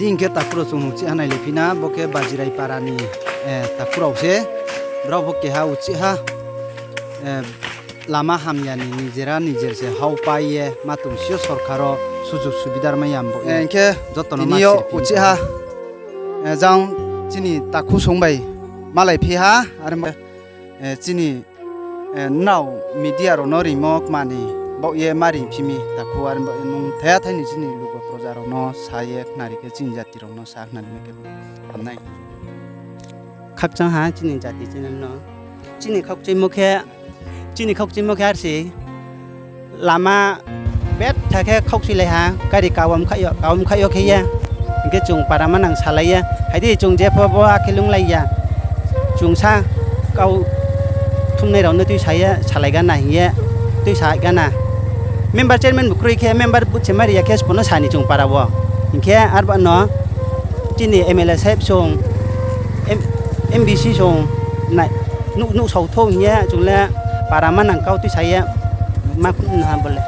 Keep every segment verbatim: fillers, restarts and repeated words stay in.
Tini khe takhu rao chung uchih ha nailai phi na, bo khe Bajirai para ni, eh, takhu rao se. Brao pho keha uchih ha, eh, lama hamya ni nijera nijer se hao pai ye ma tong si yo sorkar wo sujug subidar mai ya bo. Eh, hing khe joto no tini yo ma siri phi uchih ha, eh, jang chini takhu song bai malai phi ha, are mo, eh, chini, eh, nrao media rao no rimo kma ni baoh ye ma ri phi mi takhu, are baoh ye nung thaya thai ni chini lugo proja rao no sa ye khnari khe chini jati rao no sa khnari khe hamnai. Khakchang ha chini jati channel no. Chini khaukchuimo khe, chini khaukchuimo khe ar se lama betha khe khaukchuilai ha, gari kaom khaih yo, kaom khaih yo khe ye. Hing khe chung para manang salai ye. Hai di chung jepho bo akhe lunglai ya. Chung sa kau thumnai rao no tuisa ye salai gana hing ye, tuisa gana. Member chairman bu kroi khe member bu se mari ya khe sbo no sa ni chung para wo. Hing khe arba no chini M L A saheb song, M-, M D C song, nai, nuh, nuhsao thou hing ye chung le para manang kau tuisa ye ma khum ha bo le.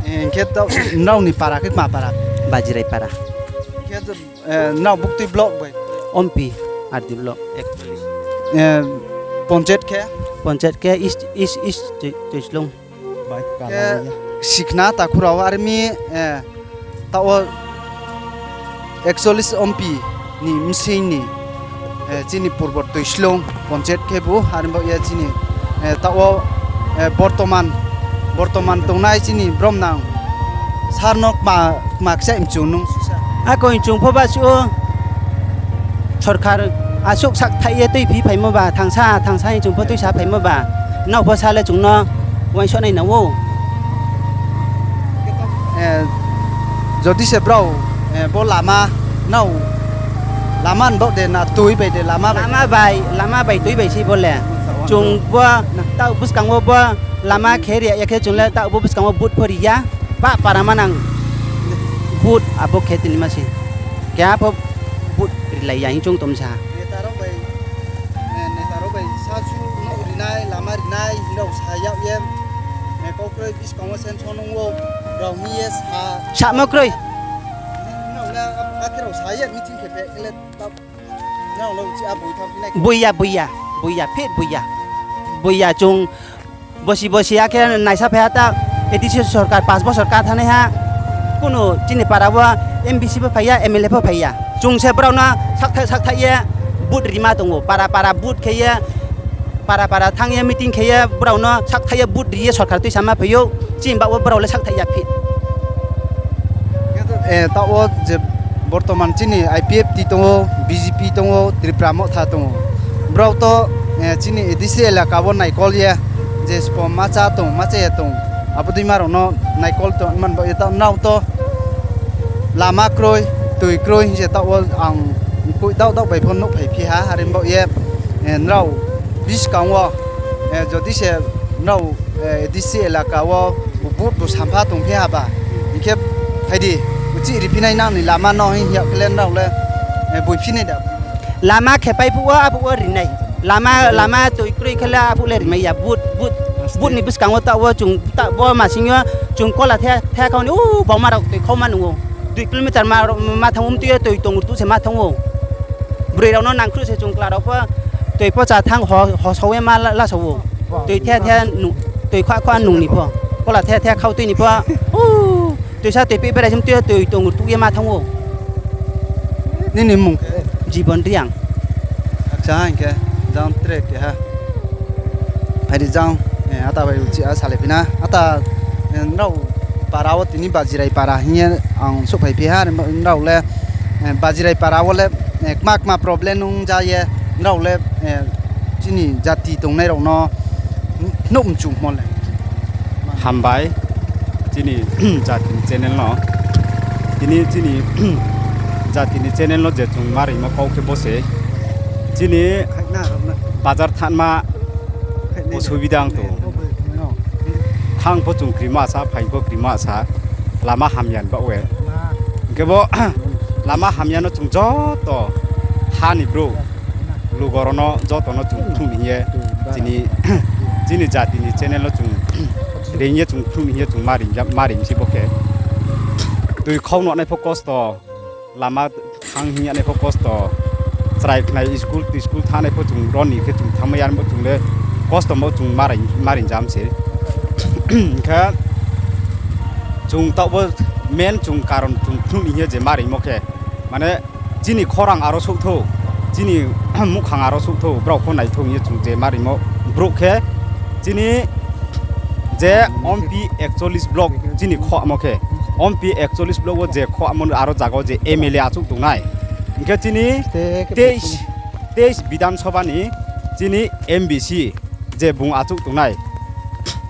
Eh, hing khe to, nrao ni para khe kma para? Bajirai para. Hing khe to, eh, nrao buktui block bai? Ompi, R D block, ekcholish. Eh, panchayat khe? Panchayat khe East, East, East, Tui-, Tuislung. Khe sikhna takhu rao, are mi, eh, taoh wo ekcholish ompi ni bsing ni, eh, chini purbo Tuislung panchayat khebu, are baoh ye chini, eh, taoh wo, eh, bortoman, bortoman tongnai chini bromnang sar no kma, kma kchaih mchu nung sisa. Akoi chung pho ba suh o, sorkar asuh sakthaih ye tuiphi phaimo ba, thangsa, thangsa hing chung pho tuisa phaimo ba, nrao pho sa le chung no uaingsouh nai nang ou. Eh, jodi se brao, eh, bo lama, nrao lama ni baoh de na tui bai de lama bai? Lama bai, lama bai tui bai se bo le. Chung bo taoh buskang wo bo lama khe ri ya khe chung le taoh bo buskang wo vote pho ri ya, pa para manang vote abo khe tini ma se. Keha pho vote rilai ya hing chung tom sa. Neta rao bai, eh, neta rao bai sasu nouh rinai, lama rinai hing rao sa yag ye, eh, kau kroi buskang wo sanction ong ou, rao hing ye sa. Samo kroi. Nrao le akhe rao sa ye meeting khe phe le ta, nrao le uchih a boi thanng phi nai khe? Boi ya, boi ya, boi ya, phit boi ya. Boi ya chung bosi bosi akhe naisa phai ha ta, A D C sorkar panch bosor ka thanngnaiha, kuno chini para wo M D C pho phai ya, M L A pho phai ya. Chung se brao no sakthaih sakthaih ye vote rima tong ou, para para vote khe ye, para para thanng ye meeting khe ye brao no sakthaih ye vote ri ye sorkar tuisa ma phai ou, chini baoh wo brao le sakthaih ya phi. Eh, taoh wo je bortoman chini I P F T tong ou, B J P tong ou, Tripura Motha tong ou. Brao to, eh, chini A D C elaka wo naikol ye, je sbo ma chá tong, ma chá ye tong, abo deima rao no naikol tong man baoh ye taoh nrao to lama kroi, tui kroi hing se taoh wo ang koih daoh daoh bai pho nuhphai phi ha, are baoh ye, eh, nrao buskang wo, eh, jodi se nrao, eh, A D C elaka wo bu vote bu sampha tongphi ha ba, hing khe phai di, uchih riphi nai nang ni lama no hing ya khe le nrao le, eh, boiphi nai da? Lama khe pai phuh wo, aphuh wo ri nai. Lama, lama tui kroi khe le aphuh le rimai ya. Vote, vote, vote ni buskang wo taoh wo chung, taoh bo masing yo chung kola the, the khau ni, u, bangma rao tui khau ma nung ou. Dui kilometer ma, ma thanng ou, mtui ye tui tong rtuh se ma thanng ou. Broi rao no nangkhruh se chung kla rao pho, tui pho chá thanng ho, ho sao ye ma la, la sao ou. Tui the the nu-, tui khoh khoh nung ni pho. Kola the the khau tui ni pho. U, tuisa tui peh berai se mtui ye tui tong rtuh ye ma thanng ou. Nini mmung khe? Jibon Reang. Acha, hing khe jang tre keha. Phai di jang, eh, ata bai uchih a salai phi na. Ata, eh, nrao para wo tini Bajirai para hing ye ang souhphai phi ha, nrao le, eh, Bajirai para wo le, eh, kma kma problem nung ja ye, nrao le, eh, chini jati tongnai rao no nouh mchu mo le. Hambai, chini jati ni channel no. Tini chini jati ni channel no je chung ma rimo kau khe bo se. Chini bazar thanngma osubida ang tong. Thanng pho chung krima sa, phai pho krima sa, lama hamya ni baoh ye. Hing khe bo lama hamya no chung joto ha ni brouh, lugo rao no joto no chung phnuh ni hing ye, chini, chini jati ni channel no chung reing ye chung phnuh ni hing ye chung ma reing, ma reing se bo khe. Tui khau nuhnai pho kosto. lama thanng hing ya nai pho kosto. Chrai khnai school ti school thanng nai pho chung roni khe chung thanngmai ya, bo chung le kosto mo chung maring jam se. Khe chung taoh bo main chung karon chung phnuh ni hing ye je maringmo khe, mane chini khorang aro souh thou, chini muhkhang aro souh thou, brao pho naithou hing ye chung je maringmo brouh khe, chini je Ompi ekchollis block chini khohmo khe, Ompi ekchollis block wo je khohmo aro zaga wo je M L A achouh tongnai. Hing khe chini teis, teis Bidhan Sabha ni chini M B C je bung achouh tongnai.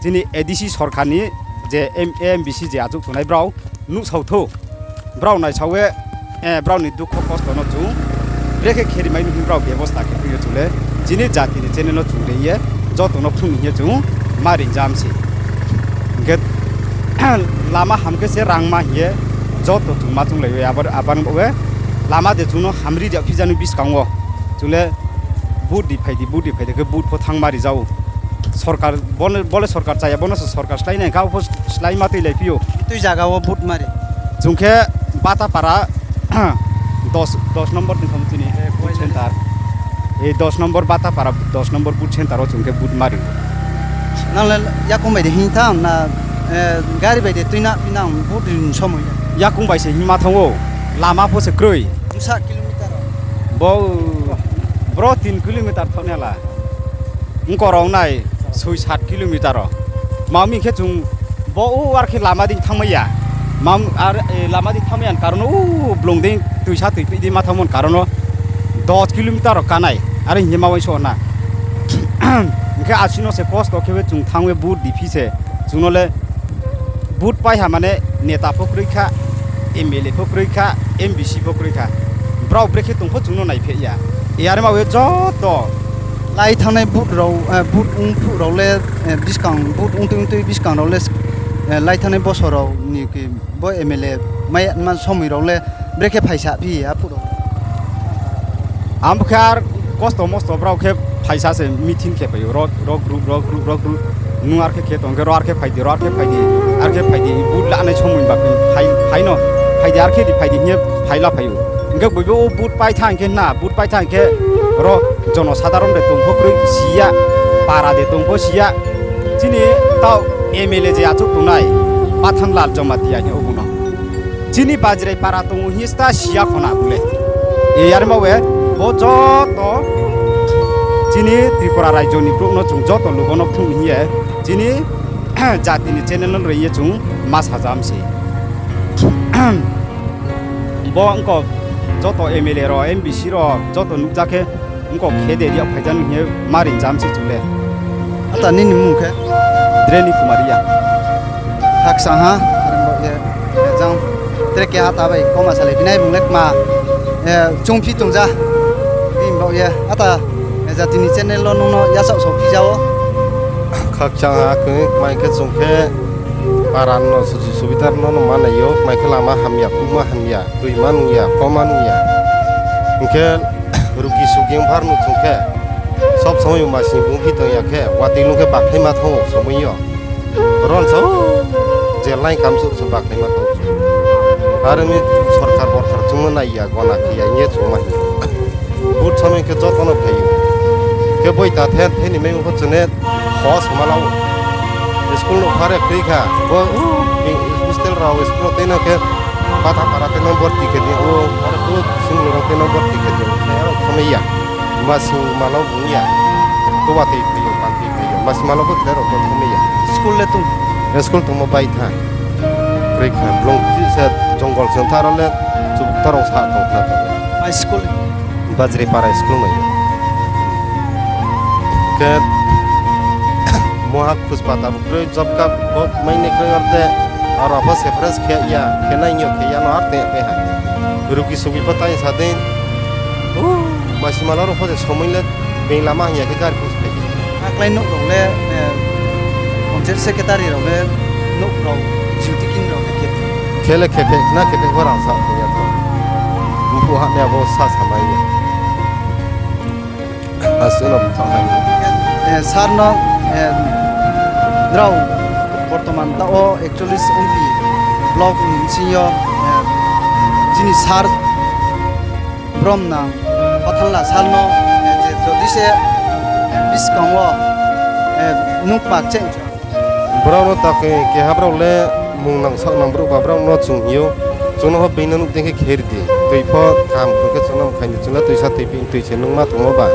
Chini A D C sorkar ni je M-, M B C je achouh tongnai brao nuhsao thou. Brao naisao ye, brao ni dukho kosto no chung brekhe kheri mai no hing brao bebosta khe phi yo chung le chini jati ni channel no chung ri ye joto no phnuh ni hing ye chung maring jam se. Hing khe lama ham khe se rangma hing ye joto chung ma chounglai ye abo, abo ni baoh ye lama de chung no hamri ri ya phi ja ni buskang wo. Chung le vote ri phai di, vote ri phai di khe vote pho thanngma ri ja ou. Sorkar, bo le, bo le sorkar chaya, bo no se sorkar slái nai kha, bo pho sláima tuilai phi ou. Tui zaga wo vote mari? Chung khe Batapara dos, dos number ni thom chini vote center. Ei dos number Batapara dos number vote center wo chung khe vote mari. Nang le yakoung bai de hing thanng na, gari bai de tuinang phinang vote ri ni somoi le? Yakoung bai se hingma thanng ou, lama pho se kroi. Bsa kilometer? Bo, bro tin kilometer thaoh nai la. Ongko rao nai, soi sat kilometer wo. Tma mi khe chung bo o ar khe lama dei thanngmai ya. Lama dei thanngmai ya ni karon no o blung dei tuisa tuiphih dei ma thanngmo ni karon no dos kilometer wo kanai. Are hing ye ma uaingsouh na. Hing khe asi no se kosto khe ye chung thanng ye vote ri phi se. Chung no le vote pai ha mane neta pho kroi kha, M L A pho kroi kha, M B C pho kroi kha. Brao brekhe tong pho chung no naipheh ya. Yar ma ye joto lai thanngnai vote rao, vote ongphuh rao le, buskang vote ongtui ongtui buskang rao le, lai thanngnai bosor rao ni bo M L A mai ya ma somoi rao le brekhe phaisa phi ye aphuh rao. Abo khe ar kosto mosto brao khe phaisa se meeting khe phai ou, ro, ro group, ro group, ro group. Nung ar khe khe tong khe, ro ar khe phai di, ro ar khe phai di, ar khe phai di, vote lanai somoi ba phai, phai no, phai di, ar khe di phai di hing ye phai la phai ou. Hing khe boibo o vote pai thanng khe na, vote pai thanng khe ro jonosadharon de tong pho kroi si ya, para de tong pho si ya. Chini taoh M L A je achouh tongnai, Pathanlal Jamatia hing ou bung no. Chini Bajrai para tong ou hing ye sta si ya kho na bung le. Yar ma ye, bo joto chini Tripura rajyo ni brouh no chung joto lugo no phnuh hing ye, chini jati ni channel no ri ye chung ma sajam se. Bo ongko joto M L A rao, M B C rao joto nuhja khe, ongko khe de ri yag phai ja ni hing ye ma ri jam se chung le. Ata nini mung khe? Dreni Kumar Reang. Khakchang ha, are baoh ye, jang tre keha ata bai kauma salai phinai bung le kma, choungphi tong ja. Bini baoh ye, ata, jati ni channel wo nung no yachaoh saophi ja ou. Khakchang ha khe, kmai khe chung khe para no suju subidar no no manai ou, kmai khe lama hamya, kuma hamya, tui ma nung ya, kho ma nung ya. Hing khe rugi sugi ongphar no chung khe, sob somoi masing bung phi tong ya khe, watoi lung khe bakhlai ma thanng ou somoi yo. Ron sa, je line kamsuh se bakhlai ma thanng ou. Are mi sorkar borkar chung no nai ya, gona khe ya hing ye chung ma hing. Vote somoi khe joto no phai ou. Khe boita the, the ni mai ong pho chung ne ho soma la ou. School no phare kri kha, bo, hostel rao school wo tei no khe, Patapara tei no borti khe di ou, aro bo Singlo rao tei no borti khe di ou, khe aro thamai ya. Masing malo bung ya. Khe watoi phai ou, pantoi phai ou. Masing malo bo khe aro bo thamai ya. School le tong? School tongmo bai tha. Kri kha, blung ti se jongol se tha aro le, chubuk torong sa tong tha. Mai school? Bajripara school mai. Khe moha khuspata bo kroi, job card bo maine kroi orde, aro pho separate khe ya, khe nai yo khe ya no ar te pe ha. Rugi sugi pho tai sa dei. O, masing malo ro pho je somoi le being lama hing ya khe gari pho se phai. Aklai nouh rao le, panchayat secretary rao le nouh rao, juti kin rao le khe. Khe le khe phe, khna khe phe pho rang sa ya kho. Mphuh ha ne abo sa samai ya. Asuh no bthang hai. Sir no, nrao bortoman taoh wo ekchollis ompi block ni bsing yo, chini sir Brom nang Pathanlal sir no, eh, je jodi se, eh, buskang wo, eh, nung kma kcheng. Brao no ta ke, keha brao le mung nang saoh nang brouh ba brao no chung hing ou. Chung no pho being no nuh dei khe khe ri di. Tui pho kaham khe chung no mkhai ni, chung le tui sa tui phi tui se nung ma tongmo ba.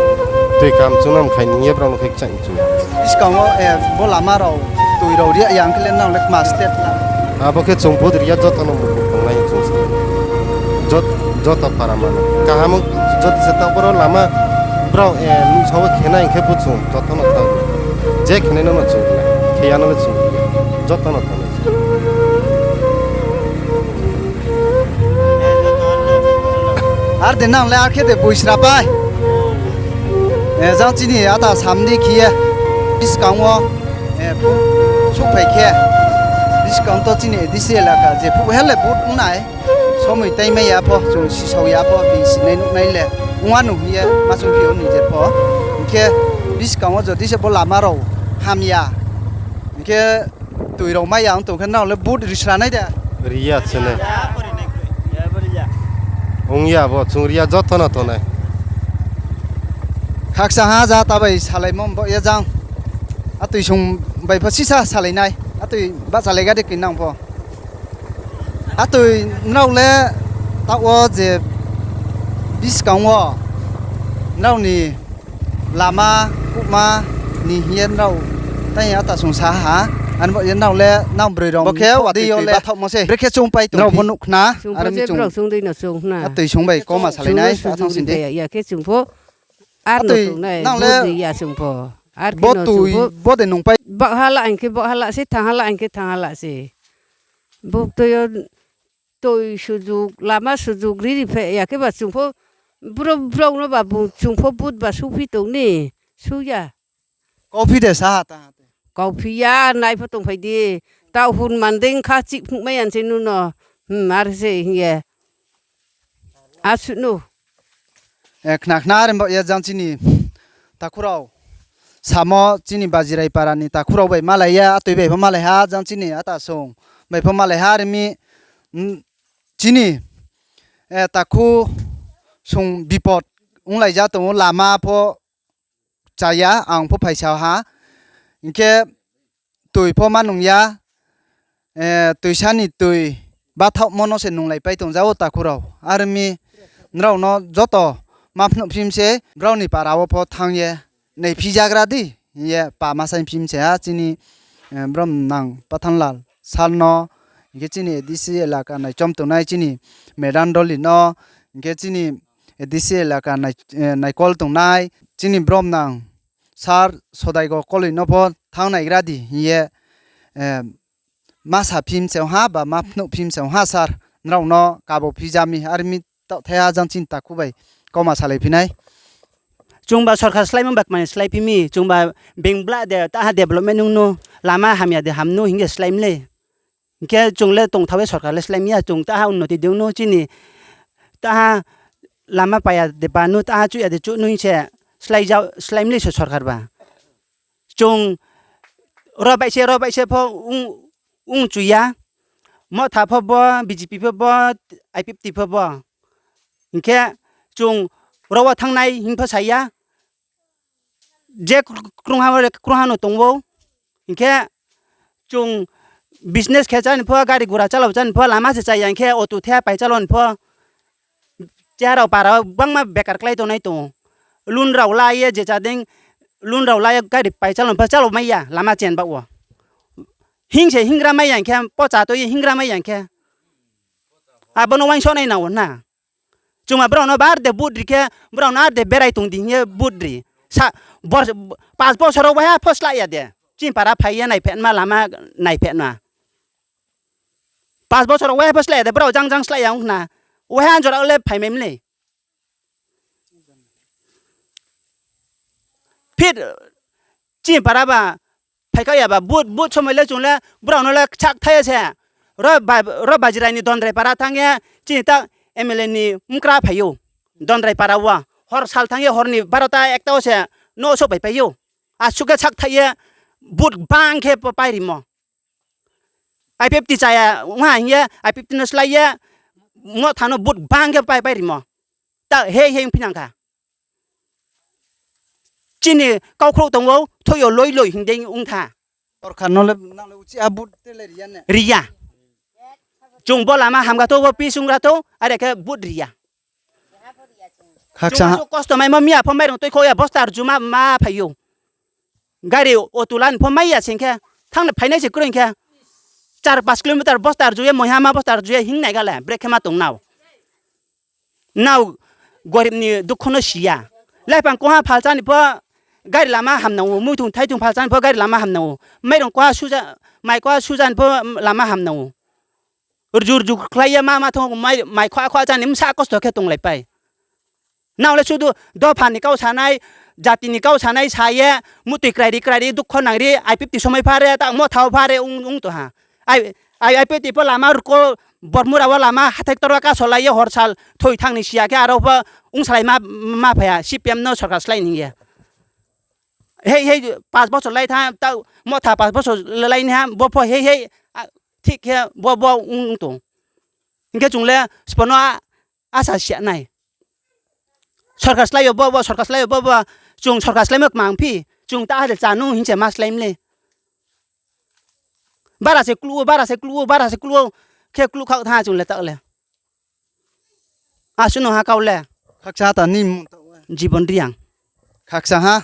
Tui kaham chung no mkhai ni hing ye brao no khe kcheng chung. Buskang wo, eh, bo lama rao tui rao ri ya khe le nang le kma step la. Abo khe chung vote ri ya joto no mukhur tongnai chung sa. Jot-, joto para mano. Kaham jodi se taoh boro lama brao, eh, nuhsao wo khenai hing khe bo chung joto no thanng. Je khenai no no chung ri nai. Khe ya no le chung ri ya. Joto no thanng nai. Ar de nang le ar khe de boisra pai. Eh, jang chini ata sam di khe ye. Buskang wo, eh, souhphai khe. Buskang to chini A D C elaka je phuh he le vote ong nai. Somoi taimai ya pho, chung sisao ya pho, bini sinai nuhnai le. Ongma nung hing ye, ma chung phi ou ni je pho. Hing khe, buskang wo jodi se bo lama rao hamya. Hing khe, tui rao mai ya ong tong khe nrao le vote ri sra nai de. Ri ya se nai. Ong ya bo, chung ri ya joto no tongnai. Khakchang ha ja ta bai salaimo bo ye jang. Atoi sung bai pho sisa salai nai. Atoi bahchalai ga de koi nang pho. Atoi nrao le taoh wo je buskang wo nrao ni lama kuhma ni hing ye nrao tai ata sung sa ha. Ani bo ye nrao le nang broi rao bo khe watoi yo le bathaohmo se. Brekhe chung pai tong nrao pho nuh khna. Chung pho je brao chung dei no chung khna. Atoi sung bai kauma salai nai, chung no sujuh ri ya khe chung pho. Ar no tongnai, nang le vote ri ya chung pho. Ar khe no chung pho bo de nung pai. Bahha la hing khe bahha la se, thangha la hing khe thangha la se. Bo toi yo toi sujuh, lama sujuh ri ri phe ya khe ba chung pho, bro, brao no ba bung chung pho vote ba suphi tong ni, su ya. Kauphi de sa ha ta ha te. Kauphi ya, nai pho tongphai di. Taoh hun man dei kha chih phnuhmai ya se nu no. Hmm, ar se hing ye. Asuh no. Eh, khna khna rimbo ye jang chini takhu rao. Samo chini Bajirai para ni takhu rao bai malai ya, atoi bai pho malai ha, jang chini ata sung bai pho malai ha, rimi, mm, chini, eh, takhu sung bipot onglai ja tong ou, lama pho chaya, ang pho phaisa ha. Hing khe toi pho ma nung ya, eh, toisa ni toi bathaohmo no se nunglai pai tong ja ou takhu rao. Ar mi nrao no joto ma phnuh phim se brao ni para wo pho thanng ye naiphi jagra di hing ye pa ma saing phim se ha chini, eh, brom nang Pathanlal sir no, hing khe chini A D C elaka naichom tongnai chini Madam Dolly no, hing khe chini A D C elaka nai-, eh, naikol tongnai chini brom nang sir Sodaigo Koloi no pho thanng naigra di hing ye, eh, ma sa phim se ong ha ba ma phnuh phim se ong ha sir, nrao no kabo phi ja mi, ar mi taoh thaiha jang chini takhu bai kauma salai phi nai. Chung ba sorkar sláimo ba kmani slái phi mi, chung ba being blah de, taha development nung no, lama hamya de ham no hing ye slái mi le. Hing khe chung le tongthao ye sorkar le slái mi ya, chung taha unnoti de ong no chini, taha lama paya de ba no, taha chuh ya de chuh no hing se slái ja, slái mi le se sorkar ba. Chung ro bai se, ro bai se pho ong, ong chu ya. Motha pho bo, B J P pho bo, I P F T pho bo. Hing khe chung ro wo thanngnai hing pho sa ya. Je krungha wo le krungha no tong ou. Hing khe chung business khe chá ni pho, gari gura chála chá ni pho, lama se chá ya hing khe auto the pai chála ni pho. Chá rao para wo gbangma bekar klái tongnai tong ou. Loan rao la ye je chá dei, loan rao la ye gari pai chála ni pho chála mai ya, lama chen baoh wo. Hing se hingra mai ya hing khe, pocha toi ye hingra mai ya hing khe. Abo no uaingsouh nai nang ou na. Chungba brao no ba ar de vote ri khe, brao no ar de berai tong di hing ye vote ri. Sa, bor-, pas bosor wo waiha pho slái ya de. Chini para phai ye naipheh nma lama naipheh nma. Pas bosor wo waiha pho slái ya de, brao jang jang slái ya ong khna. Waiha jora le phai mai mlei. Phir, chini para ba, phaikha ya ba, vote, vote somoi le chung le, brao no le kchak thai ye se. Ro ba, ro Bajirai ni Dondrai para thanng ye, chini ta M L A ni mkra phai ou. Dondrai para wo, hor sal thanng ye, hor ni barota ekta wo se, no souhphai pai ou. Asuh khe sak thai ye, vote bang khe pa-, pai rimo. I P F T chaya ong ha hing ye, I P F T no slái ye, Motha no vote bang khe pai, pai rimo. Ta hei hei ongphi nang kha. Chini kaukhrouh tong ou, thoih yo loi loi hing dei ong tha. Sorkar no le nang le uchih ha vote te le ri ya ne? Ri ya. Chung bo lama hamga thou, bo pis ong ra thou, are khe vote ri ya. Khaksa ha. Chung kosto maimo miya pho mairung tuikhouh ya, bosta rju ma, ma phai ou. Gari auto la ni pho mai ya sing khe, thanng ni phainai se kroi hing khe, char panch kilometer bosta rju ye, moihama bosta rju ye hing nai ga le, brekhe ma tong nao. Nrao gorib ni dukho no si ya. Laipang koha phalcha ni pho gari lama hamnang ou, muithung thaithung phalcha ni pho gari lama hamnang ou. Mairung koha suja, mai koha suja ni pho lama hamnang ou. Rju rju khlai ye ma ma thang mai, mai khoa khoa cha ni bsa kosto khe tonglaipai. Nrao le sudu dopha ni kau sanai, jati ni kau sanai sa ye, muhtoi krai ri krai ri, dukho nang ri, I P F T somoi pha re, ta Motha wo pha re, ong, ong tong ha. I, I, I P F T pho lama rko, Bormura wo lama, hathái ktora kasolai ye hor sal thoi thanng ni si ya khe, aro pho ongsalai ma, ma phai ha, C P M no sorkar slái ni hing ye. Hei, hei, panch bosor lai tha, ta Motha panch bosor lai ni ha, bo pho hei, hei, a, thik khe bo, bo ong, ong tong. Hing khe chung le sbo no a, asa si ya nai. Sorkar slái yo bo, bo, sorkar slái yo bo, bo, chung sorkar sláimo kmang phi, chung ta ha de chá nu hing se ma slái mle. Bara se kluh ou, bara se kluh ou, bara se kluh ou, khe kluh khaoh tha chung le taoh le. Asuh no ha kau le. Khaksa ha ta ni mmung taoh le. Jibon Reang. Khaksa ha.